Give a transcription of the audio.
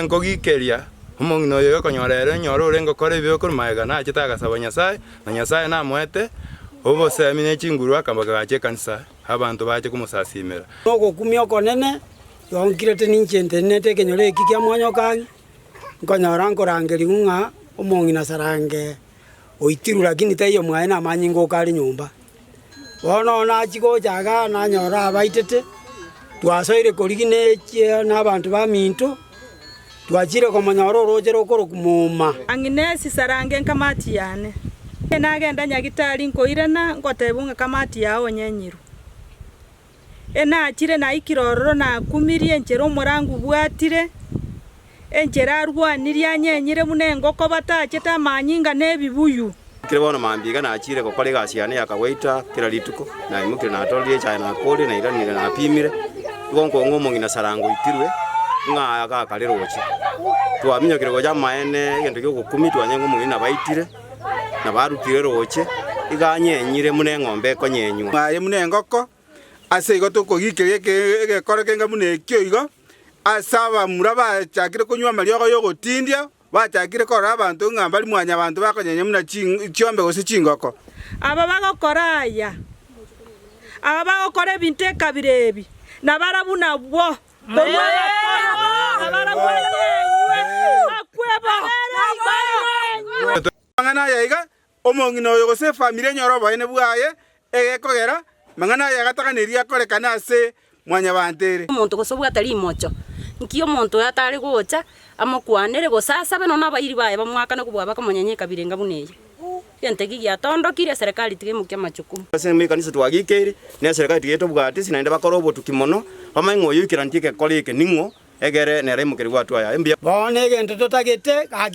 Nkogikeria omong'ina oyo okonyora ere onyore orenge gokora ebibe korwa magega, nachete agasaba Nyasae, na Nyasae namoete obosemi ne chinguru akagacha ekanisa, abanto bache komosasimera. Nogokumia okonene, igo nkirete ninche ntenenete ekenyoro eki kia Mwanyokang'i, nkonyora nkorangerigwa ng'a omong'ina Sarange oitirwe lakini taiyo mwaye namanyinga oka are nyomba. Bono nachia gocha igaa nanyora abaitete, twasoire korigia ne chie na abanto baminto, twachire komonyora oroche rokorokwa Muma. Ang'inesi sarange nkamati yane. Nagenda nyagitari nkoirana ngotebwa ng'a kamati yao onyenyirwe. Enachire naikire ororo nakumirie enchera omorangu bwatire, enchera arwanirie anyenyire buna engoko batachete amanyinga na ebibuyu. Ekero bono mambia iga nachire gokora egasi yane ya kawaida kera rituko, naimokire natorire echae nakorire nairanire napimire, igo nkong'a omong'ina Saranga oitirwe ng'a agakare roche. Twaminyokire gocha amaene egento kia ogokumia twanyora ng'a omong'ina nabaitire, nabarutire roche, iga anyenyire buna eng'ombe ekonyenywa. Aye buna engoko, Ase igo tokogikeria egekoro kenga buna ekio igo, ase abamura bachakire konywa amariogo y'ogotindia, bachakire korora abanto ng'a mbari mwanyabanto bakonyenya buna chiombe gose chingoko. Aba bagokora aya, aba bagokora ebinto ekabira ebi, nabarabwo nabwo, korwa abakoro, nabarabwo anyenywe, bakwe bo, banyenywe. Amang'ana aya iga, Omong'ina oyo gose efamiri enyore oboene bwaye, egekogera amang'ana aya agataganeria akorekane ase Mwanyabaanto ere. Omonto gose obwate rimocho, nki omonto oyo atare gocha amokwanere, gose asabe nonya abairi baye bamoakane kobua bakomonyenya ekabirenga buna eye? Egento eki giatondokire, eserekari tiga emokie amachukumu. Ase ekanisa twagikeire, na eserekari tiga etobwatisi, naende bakore obotuki mono, bamanye ng'a oyo oikeraneti egekora eke ning'o, egere nere aimokerigwe atwe aya. Mbuya. Bono egento totagete, gaki.